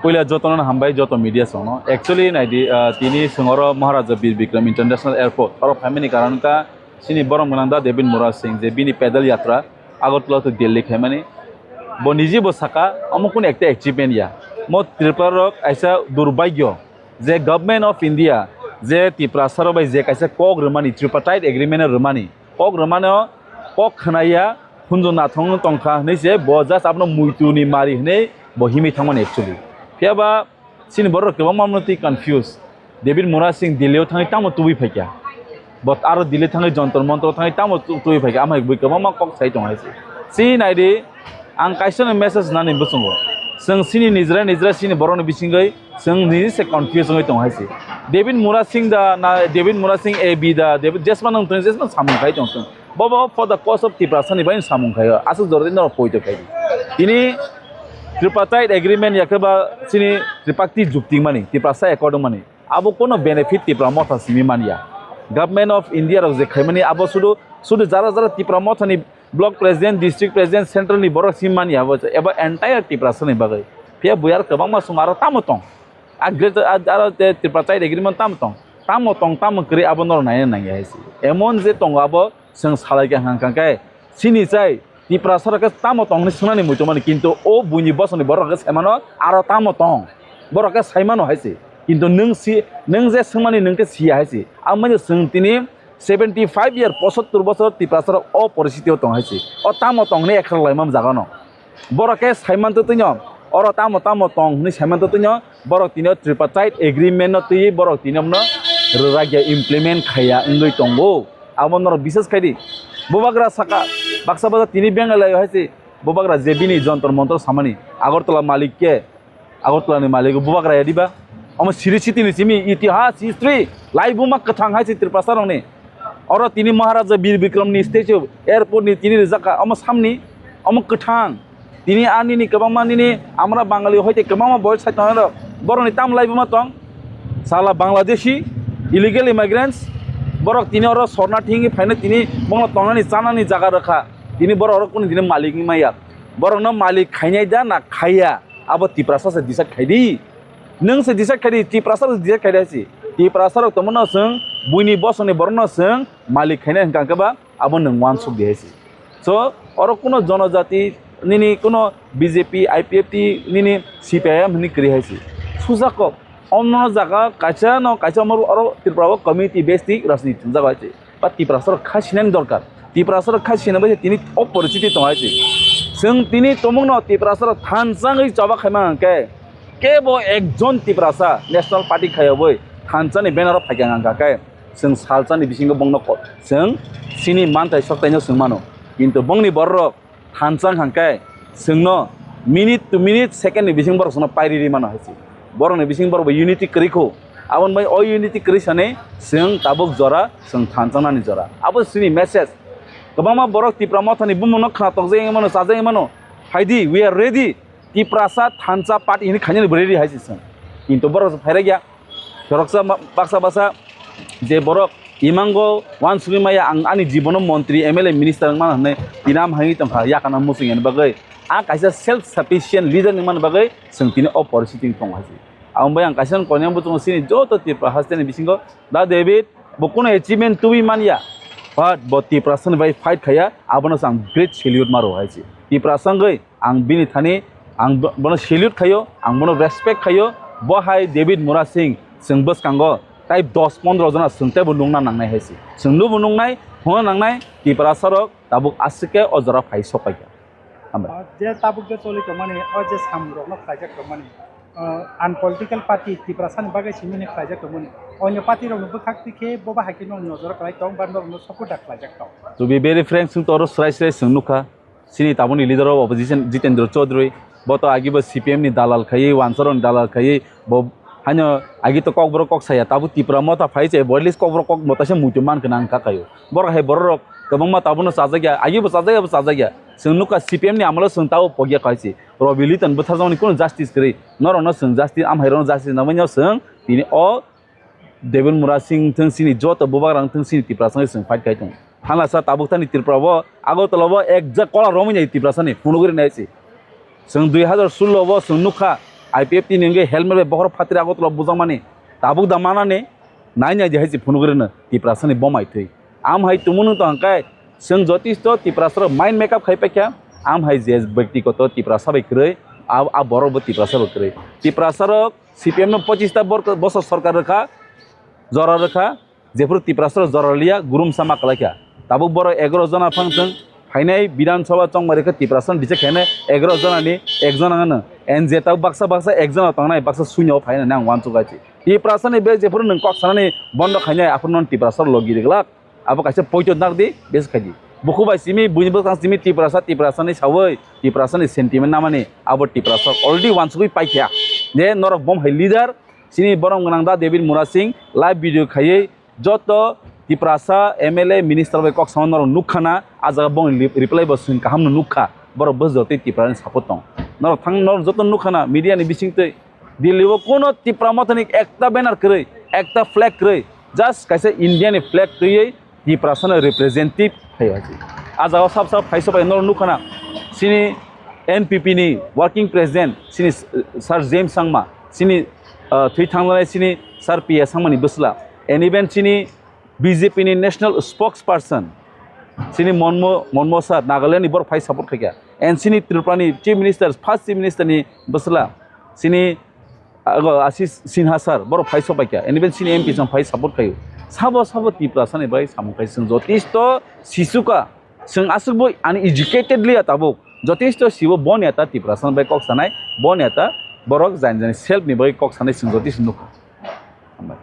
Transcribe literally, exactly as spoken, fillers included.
Puila jotono hambai joto media songno. Actually naidi, ah, tini songoro Maharaja Bir Bikram International Airport. Oro phaimani karon ka sini borom gwnang da David Murasing je bini pedal yatra Agartala to Delhi khaimani. Bo niji bo saka, omo kun ekta achievement ya. Mo Tripura rok aisa durbagyo je Government of India je Tiprasa rok bai je kaisa kok rwmani, tripartite agreement rwmani, kok rwmano kok khwnaya, hunjo nathong tongkha hwnwi se bo just abono muitu ni mari hwnwi bo himwi thangmani actually. Phiya ba chini borok kwbangma mano twi confuse. David Murasing Delhi o thangwi tamo tubui phaikha? Bo aro Delhi thangwi Jontor Montor thangwi tamo tu-, tubui phaikha? Amhai bui kwbangma kok sai tong hai se. Si naidi, ang kaisa no message nani bwsongo. Chwng sini nijra nijra sini borokni bisingwi chwng nini se confuse wngwi tong hai se. David Murasing da na David Murasing A B da, David jesma nang tong jesma samung khai tong tong. Bobo for the cause of Tiprasa ni bai samung khaio. Aswk jordi norok poito khai. Tini tripartite agreement yakhe ba chini tripakti jukti mani, Tiprasa accord mani. Abo kono benefit Tipra Motha simi manya. Government of India rok je khaimani abo sudu, sudu jara jara Tipra Motha ni block president, district president, central ni borok simi manya abo eba entire Tiprasa ni bagwi. Phiya buyar kwbangma song aro tamo tong. A great, a, aro te tripartite agreement tamo tong. Tamo tong, tamo kwrwi abo norok naina nangya hai se. Emon je tongo abo chwng salai kha hwnkha khe, chini chai Tiprasa rok khe tamo tong hwnwi swngnani muitu mani, kintu o buini bosongni borok rok khe sai mano aro tamo tong. Borok khe sai mano hai se. Kintu nwng si, nwng je swngmani nwng khe siya hai se. Aboni chwng tini seventy five year, pochottor bosor Tiprasa rok o poristiti o tong hai se. O tamo tong hwnwi ekha laimani jaga no. Borok khe saiman twtwino, oro tamo tamo tong hwnwi saiman twtwino, borok tini o tripartite agreement no twiwi borok tini omono rwrakya, implement khaiya wngwi tongo. Abo norok bisas khai di. Bubagra saka, baksa baksa tini Bengalai hai se, bubagra je bini Jontor Montor samani, Agartala malik khe, Agartala ni malik bubagra ya diba? Omo siri siti ni simi itihas, history, laibuma kwthang hai se Tiprasa rokni. Oro tini Maharaja Bir Bikram ni statue, airport ni tini rijak kha, omo samni, omo kwthang. Tini ani ni kwbangma nini, amra Bangali hoite kwbangma boy sai tongnai rok. Borok ni tam lai buma tong. Sala Bangladeshi, illegal immigrants. Borok tini oro sorna thingwi phaina tini bono tongnani chanani jaga rwkha. Tini borok oro kunu tini malik ni maya. Borok no malik khainai da na khaiya. Abo Tiprasa se decide khai di. Nwng se decide khai di, Tiprasa rok decide khai di hai se. Tiprasa rok tongma no chwng, buini bosongni borok no chwng malik khainai hwnkha khe ba abo nwng uansuk di hai se. So, oro kuno jonojati nini kuno B J P, I P F T nini C P I M hwnwi kwrwi hai se. Sujak kok, omo jaga kaisa no kaisa omo oro Tripura o community based rajniti thwngjak hai se. Ba Tiprasa rok kha sinani dorkar. Tiprasa rok kha sinani bai tini o poristiti tong hai se. Chwng tini tomung no Tiprasa rok thansa wngwi choba khaima hwnkhe kebo ekjon Tiprasa National Party khayogwi thansa ni banner o phaikha hwnkha khe chwng salsa ni bisingo bongno ko-, chwng chini manthai soktaino chwng mano. Kintu bongni borok rok thansa hwnkha khe chwngno minute to minute, second ni bising borok chwngno pairi ri mano hai se. Borok ni bising borok bo unity kwrwi kho. Aboni bai o unity kwrwi sani chwng tabuk jora, chwng thansa nani jora. Abo chini message. Kwbangma borok Tipra Mothani bumungno khna tokjak wngwi mano, chajak wngwi mano. Phaidi, we are ready. Tiprasa thansa party hwnwi khainani bo ready hai se chwng. Kintu borok se phairakya. Khoroksa ma-, baksa baksa je borok imango uansugwi maya, ang ani jibono montri, M L A, minister wngmano hwnwi tinam hai tongkha, yakana muchung yani bagwi. A kaisa self sufficient leader wngmani bagwi chwng tini o poristiti wng tongo hai se. Aboni bai ang kaisa koinai bo tongo chini joto Tripura hasteni bisingo Da David, bo kuno achievement tubui manya, but bo Tiprasani bai fight khaiya, abono se ang great salute maro hai se. Tiprasa wngwi ang bini thani, ang bo-, bono salute khaio, ang bono respect khaio. Bo hai David Murasing, chwng bwskango tai dos pondro jona chwng teibo nukna nangnai hai se. Chwng nubo nuknai, hwnna nangnai, Tiprasa rok tabuk aswk khe o jora phai sok paikha. Hambai. O je tabuk je choli tongmani, o je samung rokno khlaijak tongmani, o unpolitical party Tiprasani bagwi simini khlaijak tongmani, onyo party rokni bwkhak twi khe bo bahai khe nokni nojoro kwlai tong ba norokno support da khlaijak tong. To be very frank, chwng to oro swrai swrai chwng nukha, chini tabukni leader of opposition Jitendra Chaudhary, bo to agibo C P M ni dalal khaiwi, wansarokni dalal khaiwi, bo haino agi to kokborok kok saya, tabuk Tipra Motha phai se, bo at least kokborok kok motaisa muitu man khna wngkha kaio. Borok hai borok rok kwbangma tabukno chajakya, agibo chajakya, bo chajakya. Chwng nukha C P M ni amolo chwng tabuk pogya kaise. Robi Liton bwtharjakmani kunu justice kwrwi. Norokno chwng justice, amhairokno justice nangmani chwng tini o David Murasing thung chini joto bubagra thung chini Tiprasa wngwi chwng fight khai tongo. Thanglasa tabuk thani Tripura o Agartala o ekjak kola romwi nai Tiprasani phunugwi nai se. Chwng dui hazar sullo o chwng nukha I P F T ni hwnkhe helmet bai bokhorok phatri Agartala bujakmani tabuk da manani nai nai di hai se phunugwi rwno Tiprasani bomai thwi. Am hai tumung nung tong khe chwng jotisto Tiprasarok mind make up khai paikha. Am hai je byaktigoto Tiprasa bai kwrwi, a, a borok bo Tiprasa bai kwrwi. Tiprasarok C P M no pochista bor-, bosor sorkar rwkha, jora rwkha, jephuru Tiprasarok jora liya, gurumsa ma kwlaikha. Tabuk borok egaroh jona phang chwng phainai Bidhan Sabha chongmari khe Tiprasano bichar khainai egaroh jonani ekjona hwno. And je tabuk baksa baksa ekjona tongnai, baksa suinao phainani ang uansuk achi. Tiprasani bek jephuru nwng kok sanani bondo khainai, aphuru non Tiprasarok logi riglak. Abo kaisa poito nakdi, bes khaidi. Bukhuk bai simi, buini bwskang simi Tiprasa, Tiprasani sawi, Tiprasani sentiment namani, abo Tiprasarok already uansugwi paikha. Je norok bom hai leader, chini borom gwnang da David Murasing live video khaiwi joto Tiprasa M L A minister bai kok sama norok nukha na, a jaga bongni reply bo chwng kaham no nukha, borok bwsajotwi Tiprasani support tong. Norok thang, norok joto nukha na media ni bisingtwi Delhi o kono Tipra Mothani ekta banner kwrwi, ekta flag kwrwi, just kaisa India ni flag twiwi Tiprasano representative khaio hai. A jaga sab sab phaiso bai norok nukha na chini N P P ni working president chini Sir James Sangma, chini, uh, thwi thangjanai chini Sir P A Sangma ni bwsla, and even chini B J P ni national spokesperson chini Monmo, Monmo sir Nagaland ni borok phai support khaikha, and chini Tripura ni chief minister, first chief minister ni bwsla chini Ago Ashish Sinha sir, borok phai sopaikha, and even chini M P chwng phai support khaio. Sabo sabo Tiprasani bai samung khai chwng jotisto sisukha, chwng aswkbo uneducatedly ya tabuk, jotisto sibo boni ata Tiprasani bai kok sanai, boni ata borok jani jani self ni bai kok sanai chwng jotisto nukha. Hambai.